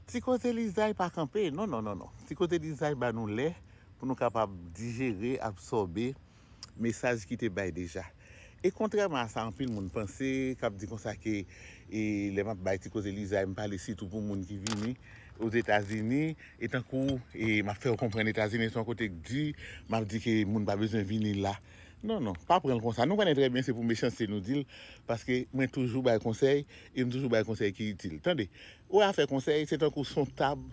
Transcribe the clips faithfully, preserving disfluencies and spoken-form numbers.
Ti koze Lizay pa kanpe, non, non, non, non. Ti koze Lizay ba nou lè pou nou kapab dijere, absòbe mesaj ki te bay deja. E kontrèman a sa anpil moun panse, k ap di konsa ke e, lè m ap bay ti koze Lizay, m pale sitou pou moun ki vini Ozetazini, e tankou e, m ap fè yo konprann Etazini se yon kote k di, m ap di ke moun pa bezwen vini la. Non, non, pa pran l konsa. Nou konnen trè byen se pou mechanste nou di l, paske mwen toujou bay konsèy, e m toujou bay konsèy ki itil. Tande, ou wè afè konsèy, se tankou se yon tab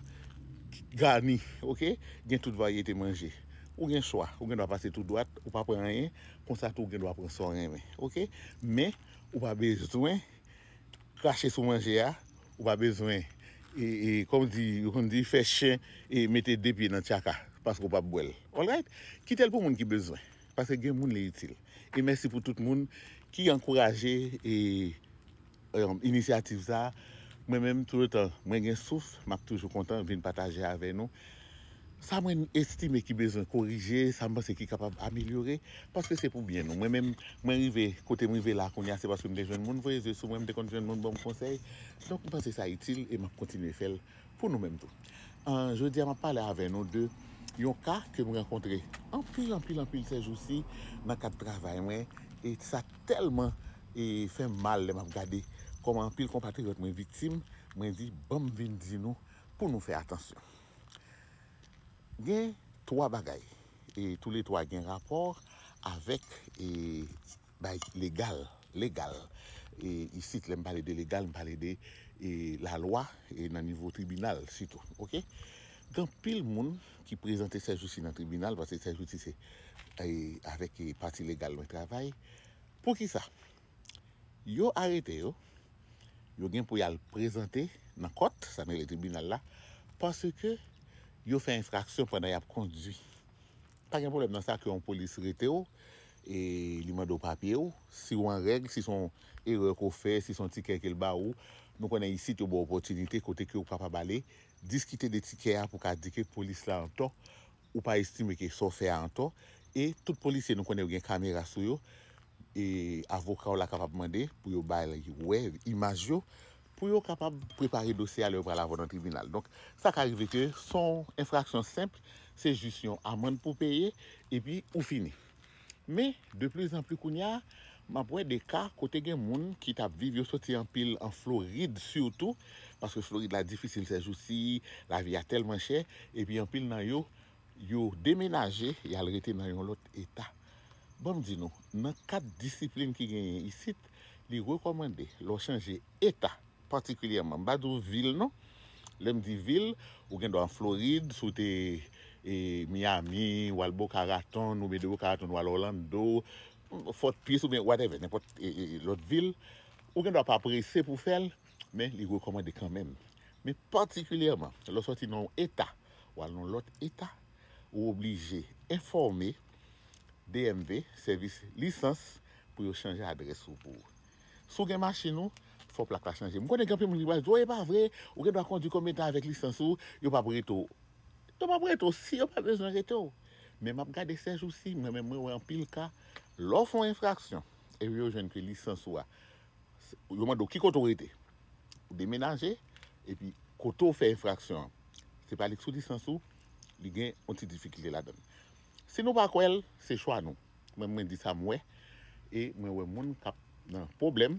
gani, oke? Gen tout varyete manje. Ou gen chwa, ou gen dwa pase tou dwat, ou pa pran anyen, konsa tou ou gen dwa pran sa w renmen, oke? Men, ou pa bezwen krache sou manje a, ou pa bezwen, e, e, kòm di, yo konn di, fè chen e mete de pye nan tchaka, paske w p ap bwè l. Alright? Kite l pou moun ki bezwen, paske gen moun li itil. E mèsi pou tout moun ki ankouraje e, e, inisyativ sa a. Mwen menm, touletan mwen gen souf, m ap toujou kontan vin pataje avè nou sa mwen estime ki bezwen korije, sa m panse ki kapab amelyore, paske se pou byen nou. Mwen menm, mwen rive kote m rive la kounye a, se paske m te jwenn moun voye zye sou mwen, m te konn jwenn moun ban m konsèy. Donk, m panse sa itil e m ap kontinye fè l pou nou menm tou. An, jodi a, m ap pale avè nou de yon ka ke m rankontre anpil, anpil, anpil sèjousi nan kad travay mwen, e sa tèlman e fè m mal lè m ap gade kòman anpil konpatriyòt mwen viktim, mwen di, ban m vin di nou pou nou fè atansyon. Gen twa bagay, e toule twa gen rapò avèk e, bay legal, legal. E isit, lè m pale de legal, m pale de e, lalwa e nan nivo tribinal sitou, oke? Gen anpil moun ki prezante sèjousi nan tribinal, paske sèjousi se e, avèk e, pati legal mwen travay. Poukisa? Yo arete yo, yo gen pou y al prezante nan kòt, sa n rele tribinal la, paske yo fè enfraksyon pandan y ap kondui. Pa gen pwoblèm nan sa ke yon polis rete w, e li mande w papye w, si w an règ, si se yon erè ke w fè, si se yon tikè ke l ba ou, nou konnen isit yo ba w opòtinite kote ke w kapab ale diskite de tikè a pou ka di ke polis la antò, ou pa estime ke sa w fè a antò, e tout polisye nou konnen yo gen kamera sou yo, e avoka w la kapab mande pou yo bay wè imaj yo, pou yo kapab prepare dosye a lè yo pral avè w nan tribinal. Donk, sa ka rive ke se yon enfraksyon senp, se jis yon amann pou peye, epi ou fini. Men, de pli zan pli kounye a, m ap wè de ka kote gen moun ki t ap viv, yo soti anpil an Florid sitou, paske Florid la difisil sèjousi, lavi a tèlman chè, epi anpil nan yo, yo demenaje, y al rete nan yon lòt eta. Ban m di nou, nan kad disiplin ki genyen isit, li rekòmande lè w chanje eta, patikilyèman, m pa di w vil non, lè m di vil, ou gen dwa an Florid, si w te e, Miami, w al Boca Raton, ou mete Boca Raton, w al Orlando, Fort Pierce, oubyen whatever, nenpòt e, e, lòt vil, ou gen dwa pa prese pou fè l, men li rekòmande kanmenm. Men patikilyèman, lè w soti nan yon eta, w al nan yon lòt eta, ou oblije enfòme D M V, sèvis lisans, pou yo chanje adrès ou pou ou. Si w gen machin ou, fò plak la chanje. M konnen gen anpil moun ki pral di, "O, e pa vre, ou gen dwa kondui konbyen tan avèk lisans ou, yo p ap rete w." Yo p ap rete w si yo pa bezwen rete w. Men m ap gade sèjousi, mwen menm mwen wè anpil ka, lè w fè yon enfraksyon, epi yo jwenn ke lisans ou a, yo mande w ki kote w rete. Ou demenaje, epi kote w fè enfraksyon an, se pa li k sou lisans ou, li gen yon ti difikilte ladan l. Si nou pa kwè l, se chwa nou. Mwen, mwen di sa m wè, e mwen wè moun k ap nan pwoblèm,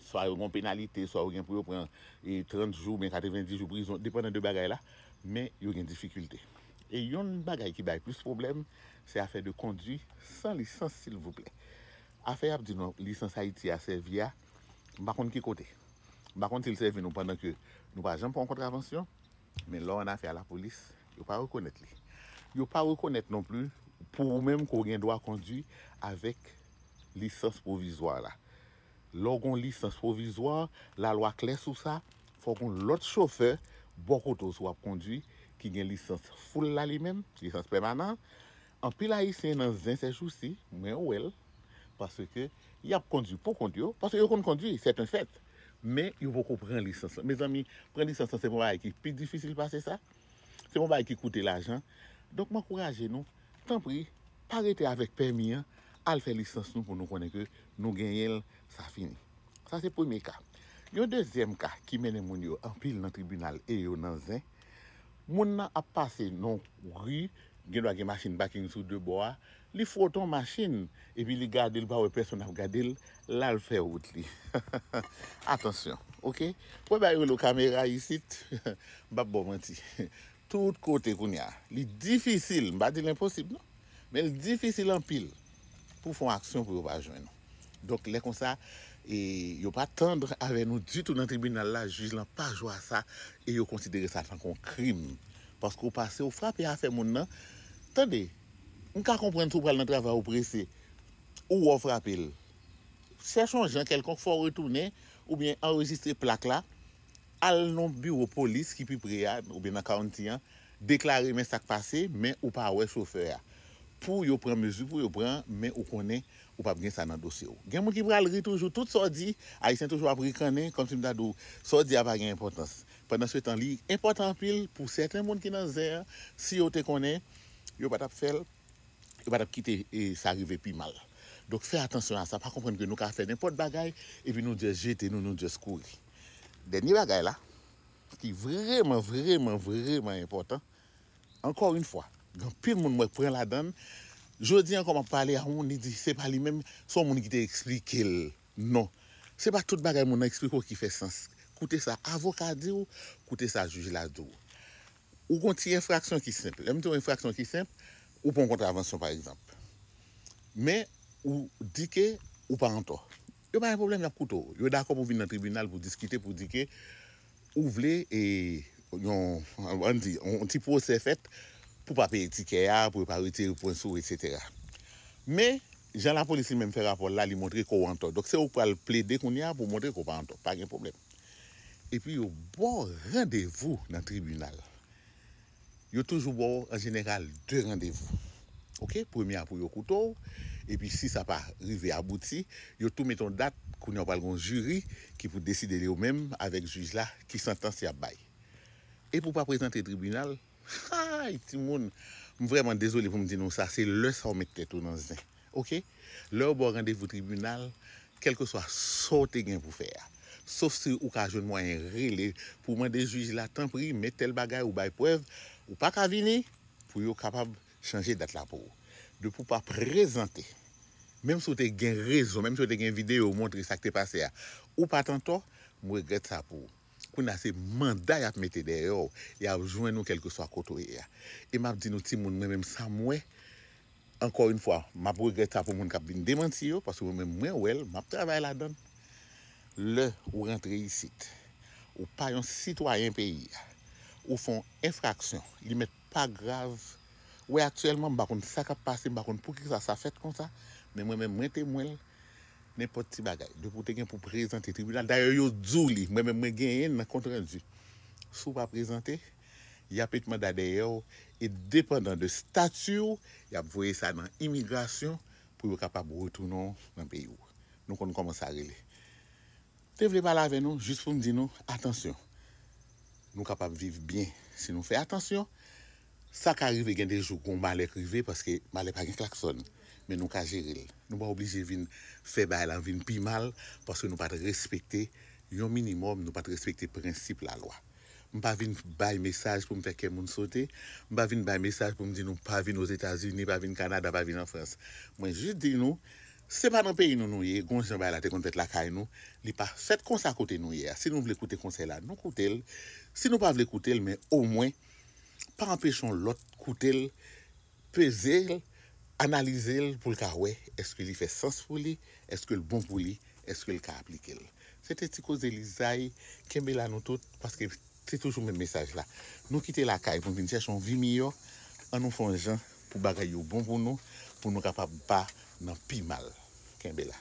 swa yo gen penalite, swa yo gen pou yo pran e, trant jou, oubyen katrevenndis jou prizon, depandan de bagay la, men yo gen difikilte. E yon bagay ki bay plis pwoblèm, se afè de kondui san lisans, silvouplè. Afè y ap di nou lisans Ayiti a sèvi a, m pa konn ki kote. M pa konn si l sèvi nou pandan ke nou pa janm fè yon kontravansyon, men lè w annafè a lapolis, yo pa rekonèt li. Yo pa rekonèt non pli pou ou menm ke w gen dwa kondui avèk lisans pwovizwa la. Lè w gen yon lisans pwovizwa, lalwa klè sou sa, fò w gen yon lòt chofè bò kote w si w ap kondui ki gen lisans full la li menm, lisans pèmanan. Anpil Ayisyen nan zen sèjousi, mwen wè l, paske y ap kondui pou kont yo, paske yo konn kondui, c'est un fait. Men yo poko pran lisans lan. Mezanmi, pran lisans lan se yon bagay ki pi difisil pase sa. Se yon bagay ki koute lajan. Donk, m ankouraje nou, tanpri, pa rete avèk pèmi an, al fè lisans nou pou nou konnen ke nou genyen l, sa fini. Sa se premye ka. Yon dezyèm ka ki mennen moun yo anpil nan tribinal e yo nan zen, moun nan ap pase nan ri, gen dwa gen machin paking sou de bò a, li fwote yon machin, epi li gade l, pa wè pèsonn ap gade l, l al fè wout li. Atansyon, oke? Wè bagay rele kamera isit, m p ap ba w manti. Tout kote kounye a. Li difisil, m pa di l enposib non, men l difisil anpil pou fè yon aksyon pou yo pa jwenn ou. Donk, lè konsa, e, yo pa tann avè nou ditou nan tribinal la, jij lan pa jwe a sa, e yo konsidere sa tankou yon krim. Paske w pase, w frape afè moun nan. Tande, m ka konprann si w pral nan travay, ou prese, ou wè w frape l. Chèche yon jan kèlkonk, fè w retounen, oubyen anrejistre plak la, al nan biwo polis ki pi pre a, oubyen nan county an, deklare men sa k pase, men ou pa wè chofè a. Pou yo pran mezi pou yo pran, men ou konnen ou p ap gen sa nan dosye w. Gen moun ki pral ri toujou, tout sa w di, Ayisyen toujou ap rikannen, kòmsi m ta di w, sa w di a pa gen enpòtans. Pandansetan, li enpòtan anpil pou sèten moun ki nan zen an, si yo te konnen, yo pa t ap fè l, yo pa t ap kite, e, sa rive pi mal. Donk, fè atansyon a sa, pa konprann ke nou ka fè nenpòt bagay, epi nou just jete nou, nou just kouri. Dènye bagay la, ki vrèman, vrèman, vrèman enpòtan, ankò yon fwa, gen anpil moun mwen pran ladan l. Jodi ankò, m ap pale a yon moun, li di se pa li menm, se yon moun ki te eksplike l. Non. Se pa tout bagay moun nan eksplike w ki fè sans. Koute sa avoka di w, koute sa jij la di w. Ou gon ti enfraksyon ki senp. Lè m di w enfraksyon ki senp, ou pran yon kontravansyon, pa egzanp. Men, ou di ke ou pa antò. Yo pa gen pwoblèm, y ap koute w. Yo dakò pou vin nan tribinal pou diskite, pou di ke ou vle, e, yon, ann di, yon ti pwosè fèt pou pa peye tikè a, pou yo pa retire pwen sou ou, etsetera. Men, jan lapolis li menm fè rapò l la, li montre ke w antò. Donk, se ou k pral plede kounye a pou montre ke w pa antò. Pa gen pwoblèm. Epi yo ba w randevou nan tribinal. Yo toujou ba w, an jeneral, de randevou. Oke? Premye a pou yo koute w, epi si sa pa rive abouti, yo tou mete yon dat, kounye a w pral gen yon jiri ki pou deside yo menm avèk jij la ki santans y ap bay. Epi w pa prezante tribinal, hay, timoun, m vrèman dezole pou m di nou sa, se lè sa w met tèt ou nan zen. Oke? Lè yo ba w randevou tribinal, kèlkeswa sa w te gen pou fè a, sof si ou ka jwenn mwayen rele pou mande jij la, tanpri, men tèl bagay, ou bay prèv, ou pa ka vini, pou yo kapab chanje dat la pou ou. Depi w pa prezante, menm si w te gen rezon, menm si w te gen videyo montre sa k te pase a, ou pa t antò, m regrèt sa pou ou. Kounye a se manda y ap mete dèyè w, y ap jwenn ou kèlkeswa kote w ye a. E m ap di nou timoun, mwen menm sa m wè, ankò yon fwa, m ap regrèt sa pou moun k ap vin demanti yo, paske mwen menm mwen wè l, m ap travay ladan l. Lè ou rantre isit, ou pa yon sitwayen peyi a, ou fè yon enfraksyon, li mèt pa grav. Wè aktyèlman, m pa konn sa k ap pase, m pa konn poukisa sa fèt konsa, men mwen menm mwen temwen l, nenpòt ti bagay. Depi w te gen pou prezante tribinal, dayè yo di w li, mwen menm mwen genyen l nan kontrandi. Si w pa prezante, y ap met manda dèyè w, e depandan de stati w, y ap voye sa nan imigrasyon pou yo kapab retounen w nan peyi w. Nou konn kòman sa rele. Te vle pale avè nou jis pou m di nou, atansyon. Nou kapab viv byen si nou fè atansyon. Sa ka rive gen de jou gon malè k rive, paske malè pa gen klaksòn, men nou ka jere l. Nou pa oblije vin fè bagay la vin pi mal, paske nou pa t respekte yon minimòm, nou pa t respekte prensip lalwa. M pa vin bay mesaj pou m fè kè moun sote, m pa vin bay mesaj pou m di nou pa vin Ozetazini, pa vin Kanada, pa vin an Frans. Mwen jis di nou, se pa nan peyi nou nou ye, gon jan bagay la te konn fèt lakay nou, li pa fèt konsa kote nou ye a. Si nou vle koute konsèy la, nou koute l. Si nou pa vle koute l, men omwen, pa anpeche yon lòt koute l, peze l, analize l pou l ka wè èske li fè sans pou li, èske l bon pou li, èske l ka aplike l. Se te ti koze Lizay, kenbe la nou tout, paske se toujou menm mesaj la. Nou kite lakay pou n vin chèche yon vi miyò, ann nou fè yon jan pou bagay yo bon pou nou, pou nou kapab pa nan pi mal. Kenbe la.